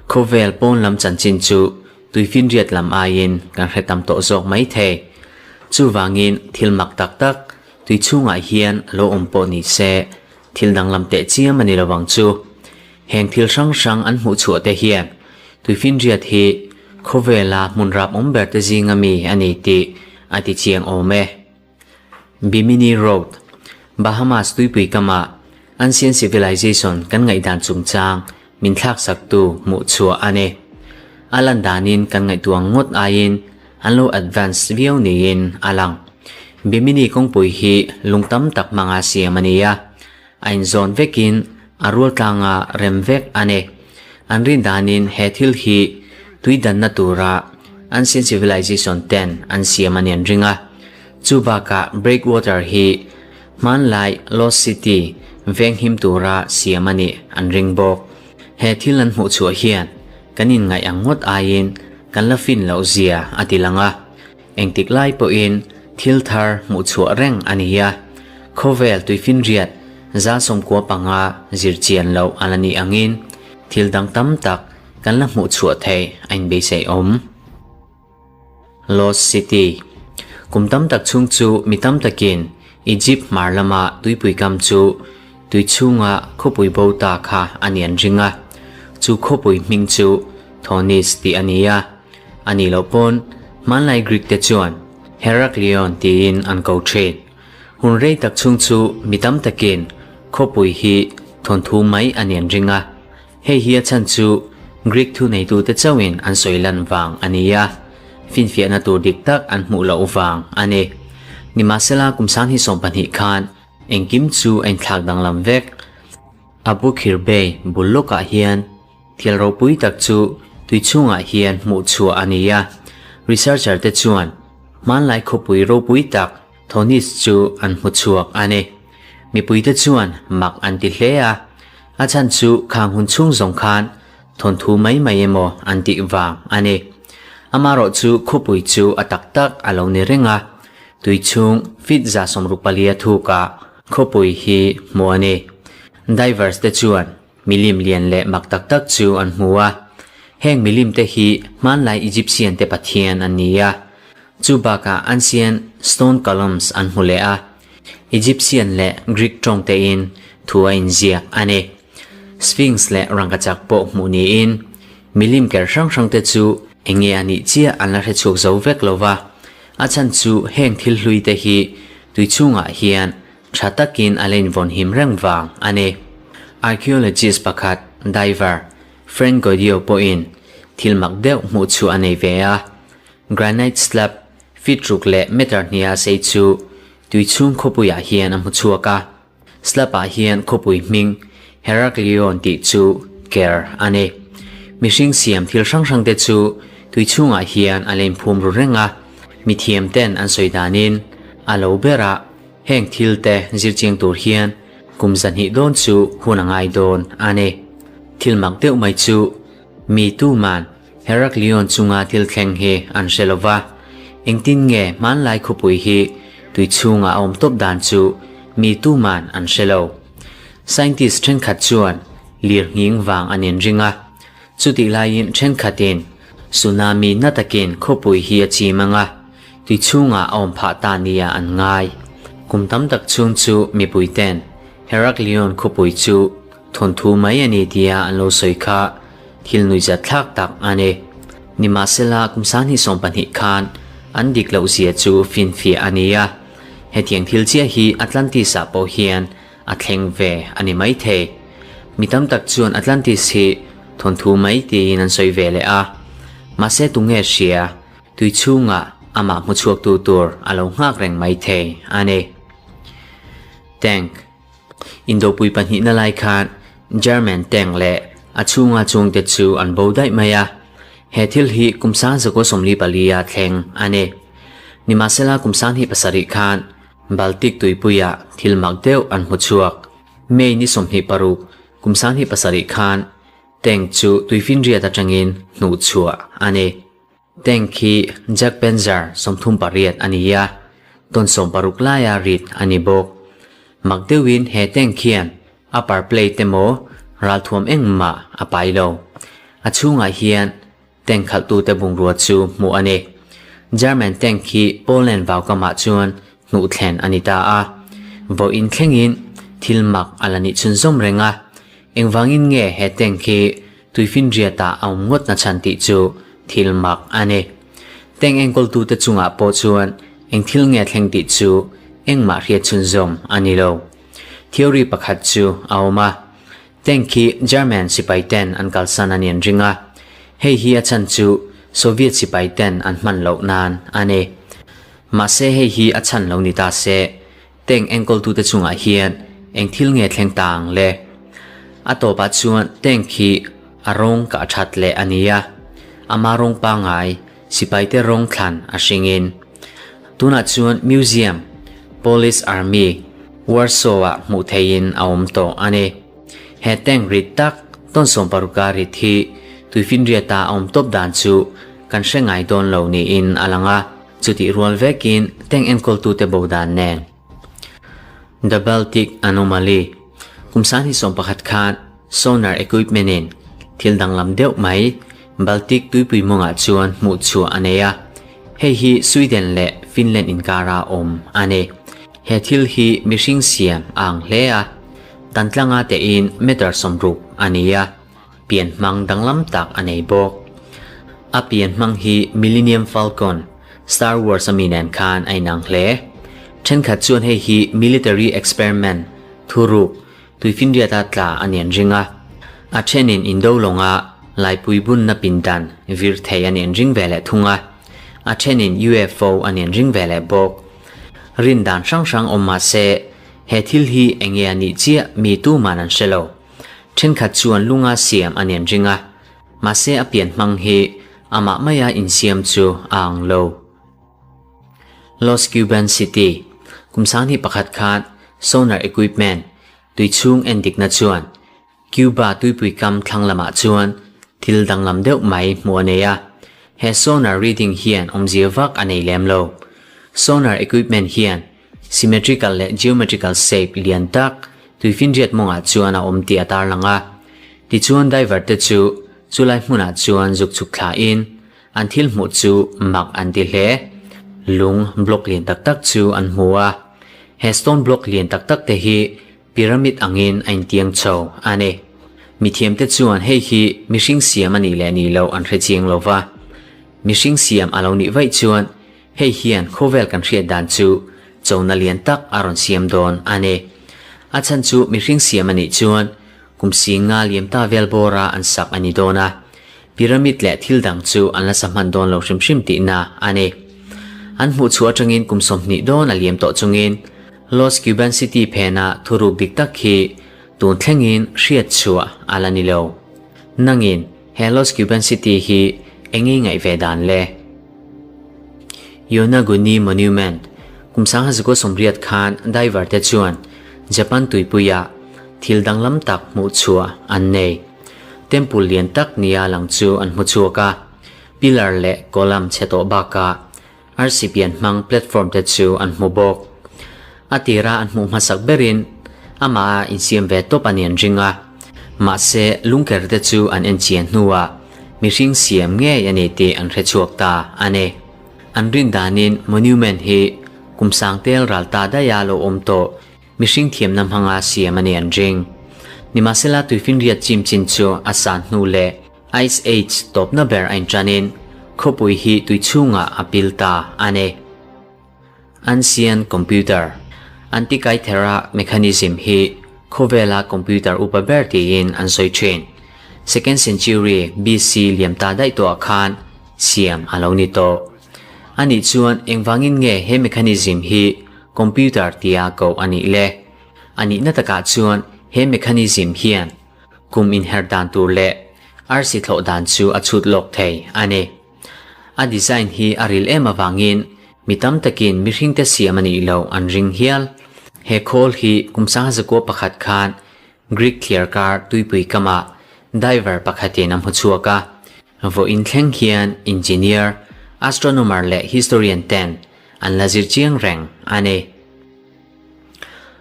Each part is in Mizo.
Khawvel pawn lam chanchin chu tuifinriat lam aiin kan hre tam tawh zawk mai thei. Chuvangin thil mak tak tak tui chhungah hian a lo awm pawh ni se, thil danglam teh chiam a ni lovang chu. Heng thil hrang hrang an hmuh chhuah te hian tuifinriat hi khawvela hmun rap awm ber te zinga mi a ni tih a ti chiang awm e. Bimini Road, Bahamas tuipui kama Ancient Civilization kan ngaihdan chungchang min thlaksaktu hmuh chhuah a ni. A lan danin kan ngaihtuah ngawt aiin an lo advance viau niin a lang. Bimini kawngpui hi lung tam tak hmanga siam a ni a, a inzawn vekin a rual tlanga rem vek a ni. An rin danin he thil hi tui danna tura Ancient Civilization ten an siam a ni an ring a. Chu bakah Breakwater hi hmanlai Lost City venghim tura siam a nih an ring bawk. He thil an hmuh chhuah hian kan inngaih ang ngawt aiin kan la fin loh zia a ti lang a. Engtik lai pawhin thil thar hmuh chhuah reng a ni a, khawvel tuifinriat 95 zir chian loh a la nih angin thil dang tam tak kan la hmuh chhuah theih a inbeisei awm. Lost City Kum tam tak chhung chu mi tam takin Egypt hmar lama tuipui kam chu tui chhunga khawpui bo ta kha a ni an ring a, chu khawpui hming chu Thonis tih a ni a. A nih loh pawn hmanlai Greek te chuan Heraklion tiin an ko thin. Hun rei tak chhung chu mi tam takin khawpui hi thawnthu mai a ni an ring a. Hei hi a chhan chu Greek thuneitute chauhin an sawi lan vang a ni a, finfiahna tur dik tak an hmuh loh vang a ni. Nimahsela kum 2020 khan engkim chu a inthlak danglam vek. Abu Khirbey bul lawkah hian Thil ropui tak chu tui chhungah hian hmuh chhuah a ni a, researcher te chuan hmanlai khawpui ropui tak Thonis chu an hmu chhuak a ni. Mipuite chuan mak an ti hle a, a chhan chu khang hun chhung zawng khan thawnthu mai mai emaw an tih vang a ni. Amaherawh chu khawpui chu a tak tak a lo ni reng a, tui chhung feet 64 thukah khawpui hi hmuh a ni. Divers te chuan Milim lian leh mak tak tak chu an hmu a. Heng milim te hi hmanlai Egyptian te pathian an ni a. Chu bakah ancient stone columns an hmu leh a. Egyptian leh Greek tawng tein thu a inziak a ni. Sphinx leh rangkachak pawh hmuh niin milim ker hrang hrang te chu enge a nih chiah an la hrechhuak zo vek lo va. A chhan chu heng thil hlui te hi tui chhungah hian Tha takin a la invawnhim reng vang a ni. Archaeologist pakhat, diver, Frank Goddio pawhin thil mak deuh hmuh chhuah a nei ve a. Granite slab feet ruk leh meter hniha sei chu tui chhung khawpuiah hian a hmu chhuak a. Slab-ah hian khawpui hming Heraklion tih chu ker a ni. Mihring siam thil hrang hrangte chu tui chhungah hian a la inphum ru reng a. Mithiamten an sawi danin a lo berah Heng thil te zirchiang tur hian kum 200 dawn chu hun a ngai dawn a ni. Thil mak deuh mai chu mi tuman Heraklion chunga thil thleng hi an hre lo va, engtin nge hmanlai khawpui hi tui chhunga a awm tawp dan chu mi tuman an hre lo. Scientist thenkhat chuan lir nghing vang an inring a, chutih laiin thenkhatin tsunami na takin khawpui hi a chim ang a, Tui chhungah a awm phah ta nia an ngai. Kum tam tak chhung chu mipui ten Heraklion khawpui chu thawnthu mai a ni tia an lo sawi kha thil nuihzat thlak tak a ni. Nimahsela kum 2020 khan an dik loh zia chu finfiah a ni a. Hetiang thil chiah hi Atlantis ah pawh hian a thleng ve a ni maithei. Mi tam tak chuan Atlantis hi thawnthu mai tiin an sawi ve leh a. Mahse tunge hria? Tui chhungah amah hmu chhuaktu tur a lo nghak reng mai thei a ni. Tank Indopui pahnihna lai khan German tank leh a chhunga chungte chu an bo daih mai a. He thil hi kum 1944 a thleng a ni. Nimahsela kum 27 khan Baltic tuipuiah thil mak deuh an hmu chhuak. May ni 26 kum 27 khan tank chu tuifinriat atangin hnuhchhuah a ni. Tank hi Jack Panzer 38 a ni a, ton 60 laia rit a ni bawk. Mak deuhin he tank hian upper plate emaw Ralthuam engmah a pai lo. A chhungah hian tank khalhtute bungrua chu hmuh a ni. German tank hi Poland vaukamah chuan hnuh thlen a ni ta a. Vawiin thlengin thil mak a la nih chhunzawm reng a. Engvangin nge he tank hi tuifinriatah a awm ngawt nachhan tih chu thil mak a ni. Tank enkawltute chungah pawh chuan eng thil nge thleng tih chu engmah hriat chhunzawm a ni lo. Theory pakhat chu a awm a. Tank hi German sipai ten an kalsan a ni an ring a, hei hi a chhan chu Soviet sipai ten an hman loh nan a ni. Mahse hei hi a chhan lo ni ta se, tank enkawltute chungah hian eng thil nge thleng ta ang le? A tawpah chuan tank hi a rawng kah that leh a ni a, ama rawng pangngai sipaite rawng thlan a hringin. Tunah chuan museum, Polish Army, Warsaw-ah hmuh theihin a awm tawh a ni. He tank rit tak tawn sawmparuka rit hi tuifinriata a awm tawp dan chu kan hre ngai dawn lo niin a lang a, chutih rual vekin tank enkawltute bo dan nen. The Baltic Anomaly Kum sanghi 11 khan sonar equipment-in thil danglam deuh mai Baltic tuipui mawngah chuan hmuh chhuah a nei a, hei hi Sweden leh Finland inkara awm a ni. He thil hi mihring siam a ang hle a, tan tlanga tein meter 60 a ni a, pian hmang danglam tak a nei bawk. A pian hmang hi Millennium Falcon, Star Wars ami nen khan a inang hle. Thenkhat chuan hei hi military experiment, thuruk, Tuifinriata tla a nen ring a, a thenin indo lawnga laipui bunna pindan vir thei a nen ring ve leh thung a, a thenin UFO a nen ring ve leh bawk. Rin dan hrang hrang awm mah se, he thil hi eng nge a nih chiah mi tuman an hre lo. Thenkhat chuan lunga siam a nen ring a, mahse a pian hmang hi amah maia insiam chu a ang lo. Los Cuban City, Kum 21 khan sonar equipment tui chhung endikna chuan Cuba tuipui kam thlang lamah chuan thil danglam deuh mai hmuh a nei a. He sonar reading hian awmzia vak a nei lem lo. Sonar equipment hian symmetrical leh geometrical shape lian tak tuifinriat mawngah chuan a awm tih a tarlang a. Tichuan diver te chu chulai hmunah chuan zuk chhuk thlain An thil hmuh chu mak an ti hle. Lung block lian tak tak chu an hmu a. He stone block lian tak tak te hi pyramid angin a intiang chho a ni. Mithiamte chuan hei hi mihring siam a nih leh nih loh an hre chiang lo va. Mihring siam a lo nih vaih chuan hei hian khawvel kan hriat dan chu chona lian tak a rawn siam dawn a ni. A chhan chu mihring siam a nih chuan Kum singa liam ta vel bawra an sak a ni dawn a, pyramid leh thil dang chu an la sa hman dawn lo hrim hrim tihna a ni. An hmuh chhuah atangin kum 20 dawn a liam tawh chungin Los Cuban City phena thuruk dik tak hi tun thlengin hriat chhuah a la ni lo. Nangin he Los Cuban City hi eng i ngaih ve dan le? Yonaguni Monument Kum 1980 khan diver te chuan Japan tuipuia thil danglam tak hmuh chhuah an nei. Temple lian tak nia lang chu an hmu chhuak a, pillar leh column chhe tawh bakah arsi pian hmang platform te chu an hmu bawk. A tira an hmuh hmasak berin amah a insiam ve tawp a ni an ring a, mahse lungker te chu an enchian hnuah mihring siam ngei a ni tih an hre chhuak ta a ni. An rin danin monument hi kum sangtel ral ta daiha lo awm tawh Mihring thiamna hmanga siam a ni an ring. Nimahsela tuifinriat chim chin chu a san hnu leh Ice Age tawpna ber a inṭanin khawpui hi tui chhungah a pil ta a ni. Ancient Computer Antikythera Mechanism hi khawvela computer upa ber tiin an sawi ṭhin. Second century BC liam ta daih tawhah khan siam a lo ni tawh. Anih chuan engvangin nge he mechanism hi Computer tia koh a nih le. A nihna takah chuan he mechanism hian kum inher dan tur leh arsi thlawh dan chu a chhut lawk thei a ni. A design hi a ril em avangin mi tam takin mihringte siam a nih loh an ring hial. He khawl hi kum 1901 khan Greek thliarkar tuipui kamah diver pakhatin a hmu chhuak a. Vawiin thleng hian engineer, astronomer leh historian ten an la zir chiang reng a ni.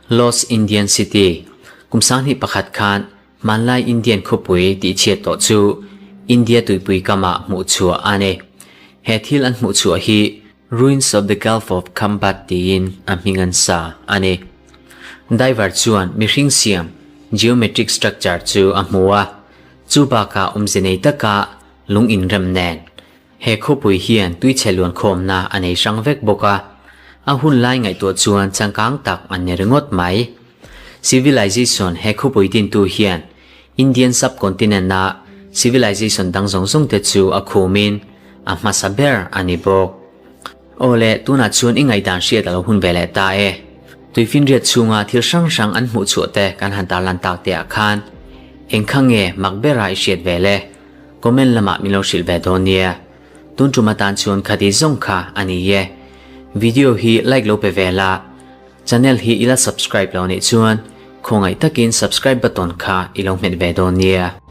Los Indian City, kum 21 khan. Hmanlai Indian khawpui tih chhiat tawh chu India tuipui kamah hmuh chhuah a ni. He thil an hmuh chhuah hi Ruins of the Gulf of Khambat tiin a hming an sa a ni. Diver chuan mihring siam geometric structure chu a hmu a, chu bakah awmze nei taka lung inrem nen He khawpui hian tuichhe luankhawmna a nei hrang vek bawk a, a hun lai ngaihtuah chuan changkang tak an ni ringawt mai. Civilization he khawpui dintu hian Indian subcontinent-a civilization dang zawng zawng te chu a khumin a hmasa ber a ni bawk. Aw le, tunah chuan i ngaihdan hriat a lo hun ve leh ta e. Tuifinriat chhunga thil hrang hrang an hmuh chhuah te kan han tarlan tak te ah khan engkha nge mak bera i hriat ve le? Comment lamah min lo hrilh ve dawn nia. Tun tum atan chuan khati zawng kha a ni e. Video hi like lo pe ve la, channel hi i la subscribe lo nih chuan khawngaih takin subscribe button kha i lo hmet ve dawn nia.